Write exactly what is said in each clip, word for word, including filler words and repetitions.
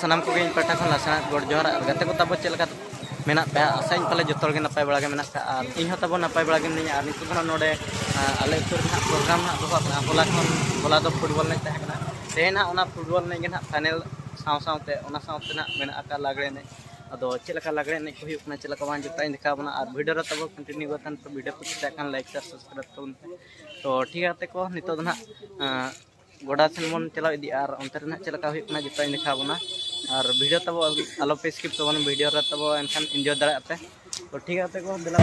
ᱥᱟᱱᱟᱢ ᱠᱚᱜᱮ ᱤᱧ ᱯᱟᱦᱴᱟ ᱠᱷᱚᱱ ᱞᱟᱥᱟᱲᱦᱮᱫ ᱜᱚᱰ ᱡᱚᱦᱟᱨ᱾ ᱟᱨ ᱜᱟᱛᱮ ᱠᱚ ᱛᱟᱵᱚ ᱪᱮᱫ ᱞᱮᱠᱟ ᱢᱮᱱᱟᱜ ᱯᱮᱭᱟ? ᱟᱥᱟᱧ ᱯᱟᱞᱮ ᱡᱚᱛᱚ ᱦᱚᱲ ᱜᱮ ᱱᱟᱯᱟᱭ ᱵᱟᱲᱟ ᱜᱮ ᱢᱮᱱᱟᱜ ᱯᱮᱭᱟ, ᱟᱨ ᱤᱧ ᱦᱚᱸ ᱛᱟᱵᱚ ᱱᱟᱯᱟᱭ ᱵᱟᱲᱟ ᱜᱮ ᱢᱤᱱᱟᱹᱧᱟ᱾ ᱟᱨ ᱱᱤᱛᱚᱜ ᱫᱚ ᱱᱟᱜ ᱱᱚᱰᱮ, ᱟᱸ, ᱟᱞᱮ ᱟᱹᱛᱩ ᱨᱮ ᱱᱟᱜ program ᱱᱟᱜ ᱫᱚᱦᱚ ᱠᱟᱱᱟ᱾ ᱦᱚᱞᱟ ᱠᱷᱚᱱ, ᱦᱚᱞᱟ ᱫᱚ football ᱮᱱᱮᱡ ᱛᱟᱦᱮᱸ ᱠᱟᱱᱟ, ᱛᱮᱦᱮᱧ ᱱᱟᱜ ᱚᱱᱟ football ᱮᱱᱮᱡ ᱜᱮ ᱱᱟᱜ final ᱥᱟᱶ ᱥᱟᱶᱛᱮ, ᱚᱱᱟ ᱥᱟᱶᱛᱮ ᱱᱟᱜ ᱢᱮᱱᱟᱜ ᱟᱠᱟᱫ ᱞᱟᱜᱽᱲᱮ ᱮᱱᱮᱡ᱾ ᱟᱫᱚ ᱪᱮᱫ ᱞᱮᱠᱟ ᱞᱟᱜᱽᱲᱮ ᱮᱱᱮᱡ ᱠᱚ ᱦᱩᱭᱩᱜ ᱠᱟᱱᱟ, ᱪᱮᱫ ᱞᱮᱠᱟ ᱵᱟᱝ, ᱡᱚᱛᱚᱧ ᱫᱮᱠᱷᱟᱣ ᱵᱚᱱᱟ᱾ ᱟᱨ video ᱨᱮ ᱛᱟᱵᱚ continue ᱠᱚ ᱛᱟᱦᱮᱱ ᱯᱮ, video ᱯᱮ ᱠᱩᱥᱤᱭᱟᱜ ᱠᱷᱟᱱ like, share, subscribe ᱛᱟᱵᱚᱱ ᱯᱮ᱾ ᱛᱚ ᱴᱷᱤᱠ ᱜᱮᱭᱟ ᱜᱟᱛᱮ ᱠᱚ, ᱱᱤᱛᱚᱜ ᱫᱚ ᱱᱟᱜ, ᱟᱸ, ᱜᱚᱰᱟ ᱥᱮᱱ ᱵᱚᱱ ᱪᱟᱞᱟᱣ ᱤᱫᱤᱜᱼᱟ ᱟᱨ ᱚᱱᱛᱮ ᱨᱮ ᱱᱟᱜ ᱪᱮᱫ ᱞᱮᱠᱟ ᱦᱩᱭᱩᱜ ᱠᱟᱱᱟ ᱡᱚᱛᱚᱧ ᱫᱮᱠᱷᱟᱣ ᱵᱚᱱᱟ᱾ ᱟᱨ video ᱛᱟᱵᱚ ᱟᱞᱚ ᱯᱮ skip ᱛᱟᱵᱚᱱ, video ᱨᱮ ᱛᱟᱵᱚ ᱮᱱᱠᱷᱟᱱ enjoy ᱫᱟᱲᱮᱭᱟᱜᱼᱟ ᱯᱮ᱾ ᱛᱚ ᱴᱷᱤᱠ ᱜᱮᱭᱟ ᱜᱟᱛᱮ ᱠᱚ, ᱫᱮᱞᱟ᱾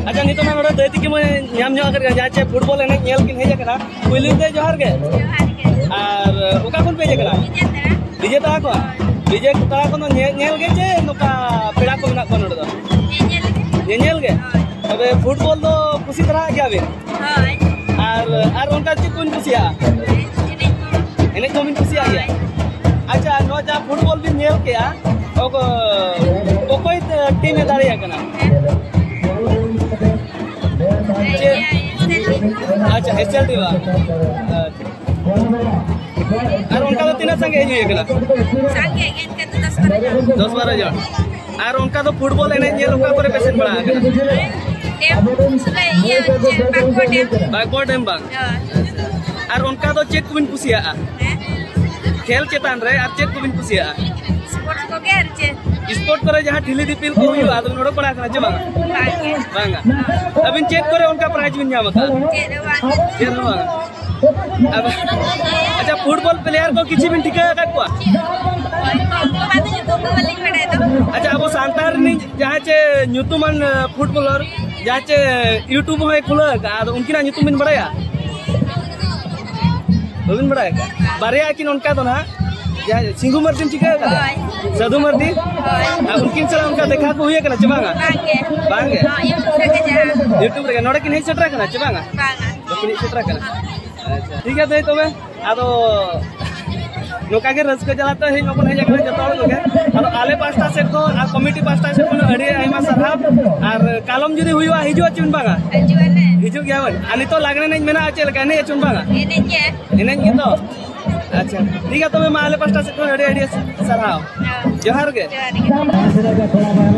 ᱟᱪᱪᱷᱟ, ᱱᱤᱛᱚᱜ ᱢᱟ ᱱᱚᱰᱮ ᱫᱟᱹᱭ ᱛᱤᱠᱤᱱ ᱢᱟ ᱧᱟᱢ ᱧᱚᱜ ᱟᱠᱟᱫ ᱜᱮᱭᱟ, ᱡᱟᱦᱟᱸ ᱪᱮ football ᱮᱱᱮᱡ ᱧᱮᱞ ᱠᱤᱱ ᱦᱮᱡ ᱟᱠᱟᱱᱟ᱾ ᱯᱩᱭᱞᱩ ᱛᱮ ᱡᱚᱦᱟᱨ ᱜᱮ᱾ ᱡᱚᱦᱟᱨ ᱜᱮ᱾ ᱟᱨ ᱚᱠᱟ ᱠᱷᱚᱱ ᱯᱮ ᱦᱮᱡ ᱟᱠᱟᱱᱟ? ᱵᱤᱡᱮᱱᱫᱨᱟ᱾ ᱰᱤᱡᱮ ᱛᱟᱲᱟ ᱠᱷᱚᱱ? ᱰᱤᱡᱮ ᱛᱟᱲᱟ ᱠᱷᱚᱱ ᱫᱚ ᱧᱮ-, ᱧᱮᱞ ᱜᱮ ᱪᱮ ᱱᱚᱝᱠᱟ ᱯᱮᱲᱟ ᱠᱚ ᱢᱮᱱᱟᱜ ᱠᱚᱣᱟ ᱱᱚᱰᱮ ᱫᱚ? ᱧᱮᱧᱮᱞ ᱜᱮ᱾ ᱧᱮᱧᱮᱞ ᱜᱮ? ᱦᱳᱭ᱾ ᱛᱚᱵᱮ ᱯᱷᱩᱴᱵᱚᱞ ᱫᱚ ᱠᱩᱥᱤ ᱫᱷᱟᱨᱟ ᱜᱮᱭᱟ ᱵᱤᱱ? ᱦᱳᱭ᱾ ᱟᱨ, ᱟᱨ ᱚᱱᱠᱟ ᱪᱮᱫ ᱠᱚᱵᱤᱱ ᱠᱩᱥᱤᱭᱟᱜᱼᱟ? ᱮᱱᱮᱡ ᱠᱚ᱾ ᱮᱱᱮᱡ ᱠᱚᱵᱤᱱ ᱠᱩᱥᱤᱭᱟᱜ ᱜᱮᱭᱟ? ᱦᱳᱭ᱾ ᱟᱪᱪᱷᱟ, ᱱᱚᱣᱟ ᱡᱟᱦᱟᱸ ᱯᱷᱩᱴᱵᱚᱞ ᱵᱤᱱ ᱧᱮᱞ ᱠᱮᱜᱼᱟ, ᱚᱠᱚ-, ᱚᱠᱚᱭ ᱴᱤᱢ ᱮ ᱫᱟᱲᱮᱭᱟᱜ ᱠᱟᱱᱟ? ᱦᱮᱸ᱾ ᱪᱮᱫ? ᱟᱪᱪᱷᱟ, ᱮᱥ ᱮᱞ ᱴᱤ ᱵᱟᱝ? ᱟᱪᱪᱷᱟ᱾ ᱟᱨ ᱚᱱᱠᱟ ᱫᱚ ᱛᱤᱱᱟᱹᱜ ᱥᱟᱸᱜᱮ ᱦᱮᱡ ᱦᱩᱭ ᱟᱠᱟᱱᱟ? ᱥᱟᱸᱜᱮ ᱜᱮ, ᱤᱱᱠᱟᱹ ᱫᱚ ᱫᱚᱥ ᱵᱟᱨᱚ ᱡᱚᱱ᱾ ᱫᱚᱥ ᱵᱟᱨᱚ ᱡᱚᱱ᱾ ᱟᱨ ᱚᱱᱠᱟ ᱫᱚ ᱯᱷᱩᱴᱵᱚᱞ ᱮᱱᱮᱡ ᱧᱮᱞ ᱚᱠᱟ ᱠᱚᱨᱮ ᱯᱮ ᱥᱮᱱ ᱵᱟᱲᱟ ᱟᱠᱟᱱᱟ? ᱰᱮᱢ, ᱥᱩᱨ ᱨᱮ ᱤᱭᱟᱹ, ᱪᱮᱫ, ᱵᱟᱸᱠᱵᱚᱲ ᱰᱮᱢ᱾ ᱵᱟᱸᱠᱵᱚᱲ ᱰᱮᱢ ᱵᱟᱝ? ᱦᱳᱭ᱾ ᱟᱨ ᱚᱱᱠᱟ ᱫᱚ ᱪᱮᱫ ᱠᱚᱵᱤᱱ ᱠᱩᱥᱤᱭᱟᱜᱼᱟ? ᱦᱮᱸ? ᱠᱷᱮᱞ ᱪᱮᱛᱟᱱ ᱨᱮ ᱟᱨ ᱪᱮᱫ ᱠᱚᱵᱤᱱ ᱠᱩᱥᱤᱭᱟᱜᱼᱟ? ᱥᱯᱳᱨᱴᱥ ᱠᱚᱜᱮ ᱟᱨ ᱪᱮᱫ? ᱥᱯᱳᱨᱴ ᱠᱚᱨᱮ ᱡᱟᱦᱟᱸ ᱴᱷᱤᱞᱤ ᱫᱤᱯᱤᱞ ᱠᱚ ᱦᱩᱭᱩᱜᱼᱟ, ᱟᱫᱚ ᱵᱤᱱ ᱚᱰᱚᱠ ᱵᱟᱲᱟ ᱟᱠᱟᱱᱟ ᱪᱮ ᱵᱟᱝᱟ? ᱵᱟᱝᱜᱮ᱾ ᱵᱟᱝᱟ᱾ ᱟᱹᱵᱤᱱ ᱪᱮᱫ ᱠᱚᱨᱮ ᱚᱱᱠᱟ ᱯᱨᱟᱭᱤᱡᱽ ᱵᱤᱱ ᱧᱟᱢ ᱟᱠᱟᱫᱼᱟ? ᱪᱮᱫ ᱦᱚᱸ ᱵᱟᱝ᱾ ᱪᱮᱫ ᱦᱚᱸ ᱵᱟᱝᱟ᱾ ᱟᱫᱚ, ᱟᱪᱪᱷᱟ, ᱯᱷᱩᱴᱵᱚᱞ ᱯᱞᱮᱭᱟᱨ ᱠᱚ ᱠᱤᱪᱷᱩ ᱵᱤᱱ ᱴᱷᱤᱠᱟᱹ ᱟᱠᱟᱫ ᱠᱚᱣᱟ? ᱦᱳᱭ, ᱩᱱᱠᱩ ᱵᱟᱫᱮ ᱧᱩᱛᱩᱢ ᱫᱚ ᱵᱟᱹᱞᱤᱧ ᱵᱟᱲᱟᱭ ᱫᱚ᱾ ᱟᱪᱪᱷᱟ, ᱟᱵᱚ ᱥᱟᱱᱛᱟᱲ ᱨᱤᱱᱤᱡ ᱡᱟᱦᱟᱸᱭ ᱪᱮ ᱧᱩᱛᱩᱢᱟᱱ, ᱟᱸ, ᱯᱷᱩᱴᱵᱚᱞᱟᱨ, ᱡᱟᱦᱟᱸᱭ ᱪᱮ YouTube ᱦᱚᱸᱭ ᱠᱷᱩᱞᱟᱹᱣ ᱟᱠᱟᱫᱼᱟ, ᱟᱫᱚ ᱩᱱᱠᱤᱱᱟᱜ ᱧᱩᱛᱩᱢ ᱵᱤᱱ ᱵᱟᱲᱟᱭᱟ? ᱵᱟᱹᱵᱤᱱ ᱵᱟᱲᱟᱭ ᱟᱠᱟᱫᱼᱟ? ᱵᱟᱨᱭᱟ ᱟᱹᱠᱤᱱ ᱚᱱᱠᱟ ᱫᱚ ᱱᱟᱦᱟᱜ, ᱡᱟᱦᱟᱸᱭ ᱥᱤᱝᱜᱩ ᱢᱟᱨᱰᱤᱢ ᱴᱷᱤᱠᱟᱹ ᱟᱠᱟᱫᱟ? ᱦᱳᱭ᱾ ᱥᱟᱹᱫᱷᱩ ᱢᱟᱨᱰᱤ? ᱦᱳᱭ᱾ ᱟᱨ ᱩᱱᱠᱤᱱ ᱥᱟᱞᱟᱜ ᱚᱱᱠᱟ ᱫᱮᱠᱷᱟ ᱠᱚ ᱦᱩᱭ ᱟᱠᱟᱱᱟ ᱪᱮ ᱵᱟᱝᱟ? ᱵᱟᱝᱜᱮ᱾ ᱵᱟᱝᱜᱮ? ᱦᱚᱸ, YouTube ᱨᱮᱜᱮ ᱡᱟᱦᱟᱸ᱾ YouTube ᱨᱮᱜᱮ᱾ ᱱᱚᱰᱮ ᱠᱤᱱ ᱦᱮᱡ ᱥᱮᱴᱮᱨ ᱟᱠᱟᱱᱟ ᱪᱮ ᱵᱟᱝᱟ? ᱵᱟᱝᱟ᱾ ᱵᱟᱹᱠᱤᱱ ᱦᱮᱡ ᱥᱮᱴᱮᱨ ᱟᱠᱟᱱᱟ? ᱟᱪᱪᱷᱟ, ᱴᱷᱤᱠ ᱜᱮᱭᱟ ᱫᱟᱹᱭ ᱛᱚᱵᱮ᱾ ᱟᱫᱚ ᱱᱚᱝᱠᱟ ᱜᱮ ᱨᱟᱹᱥᱠᱟᱹ ᱡᱟᱞᱟᱛᱮ ᱦᱮᱡ ᱢᱟᱵᱚᱱ ᱦᱮᱡ ᱟᱠᱟᱱᱟ ᱡᱚᱛᱚ ᱦᱚᱲ ᱠᱚᱜᱮ᱾ ᱟᱫᱚ ᱟᱞᱮ ᱯᱟᱥᱴᱟ ᱥᱮᱫ ᱠᱷᱚᱱ ᱟᱨ ᱠᱚᱢᱤᱴᱤ ᱯᱟᱥᱴᱟ ᱥᱮᱫ ᱠᱷᱚᱱ ᱟᱹᱰᱤ ᱟᱭᱢᱟ ᱥᱟᱨᱦᱟᱣ᱾ ᱟᱨ ᱠᱟᱞᱚᱢ ᱡᱩᱫᱤ ᱦᱩᱭᱩᱜᱼᱟ, ᱦᱤᱡᱩᱜᱼᱟ ᱪᱮ ᱵᱟᱝᱟ? ᱦᱤᱡᱩᱜ ᱟᱞᱮ᱾ ᱦᱤᱡᱩᱜ ᱜᱮᱭᱟ ᱵᱚᱱ᱾ ᱟᱨ ᱱᱤᱛᱚᱜ ᱞᱟᱜᱽᱬᱮ ᱮᱱᱮᱡ ᱢᱮᱱᱟᱜᱼᱟ, ᱪᱮᱫ ᱞᱮᱠᱟ ᱮᱱᱮᱡ ᱟᱪᱚᱢ ᱵᱟᱝᱟ? ᱮᱱᱮᱡ ᱜᱮ᱾ ᱮᱱᱮᱡ ᱜᱮᱛᱚ? ᱟᱪᱪᱷᱟ, ᱴᱷᱤᱠ ᱜᱮᱭᱟ ᱛᱚᱵᱮ, ᱢᱟ ᱟᱞᱮ ᱯᱟᱥᱴᱟ ᱥᱮᱫ ᱠᱷᱚᱱ ᱟᱹᱰᱤ ᱟᱹᱰᱤ ᱥᱟᱨᱦᱟᱣ᱾ ᱦᱮᱸ᱾ ᱡᱚᱦᱟᱨ ᱜᱮ᱾ ᱡᱚᱦᱟᱨ ᱜᱮ᱾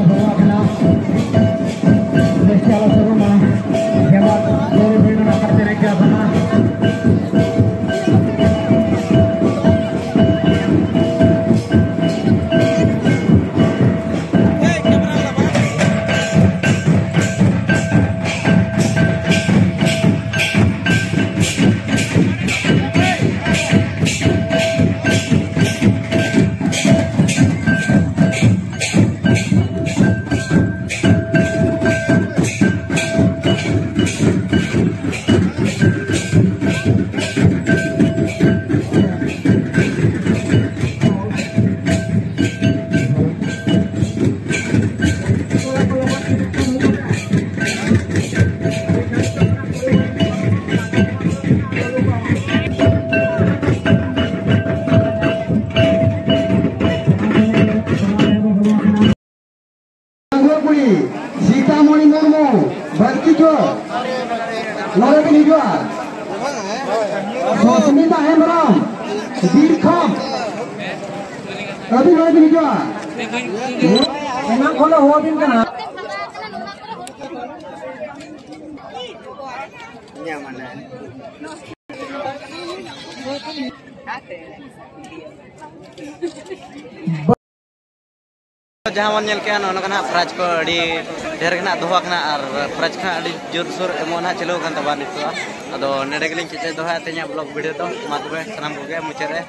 ᱢᱚᱬᱤ ᱢᱩᱨᱢᱩ, ᱵᱟᱹᱲᱛᱤ ᱠᱚ ᱱᱚᱰᱮ ᱵᱤᱱ ᱦᱤᱡᱩᱜᱼᱟ᱾ ᱥᱩᱥᱢᱤᱛᱟ ᱦᱮᱢᱵᱨᱚᱢ, ᱵᱤᱨᱠᱷᱟᱢ, ᱟᱹᱵᱤᱱ ᱱᱚᱰᱮ ᱵᱤᱱ ᱦᱤᱡᱩᱜᱼᱟ᱾ ᱮᱱᱟᱝ ᱠᱷᱚᱱ ᱞᱮ ᱦᱚᱦᱚ ᱟᱹᱵᱤᱱ ᱠᱟᱱᱟ᱾ ᱡᱟᱦᱟᱸ ᱵᱚᱱ ᱧᱮᱞ ᱠᱮᱜᱼᱟ, ᱱᱚᱜᱼᱚ ᱱᱚᱝᱠᱟ ᱱᱟᱜ prize ᱠᱚ ᱟᱹᱰᱤ ᱰᱷᱮᱨ ᱜᱮ ᱱᱟᱜ ᱫᱚᱦᱚ ᱟᱠᱟᱱᱟ ᱟᱨ prize ᱠᱚ ᱦᱚᱸ ᱟᱹᱰᱤ ᱡᱳᱨᱥᱳᱨ ᱮᱢᱚᱜ ᱱᱟᱜ ᱪᱟᱹᱞᱩ ᱟᱠᱟᱱ ᱛᱟᱵᱚᱱᱟ ᱱᱤᱛᱚᱜ᱾ ᱟᱫᱚ ᱱᱚᱰᱮ ᱜᱮᱞᱤᱧ ᱠᱮᱪᱮᱫ ᱫᱚᱦᱚᱭᱟ ᱛᱮᱦᱮᱧᱟᱜ vlog video ᱫᱚ᱾ ᱢᱟ ᱛᱚᱵᱮ ᱥᱟᱱᱟᱢ ᱠᱚᱜᱮ ᱢᱩᱪᱟᱹᱫ ᱨᱮ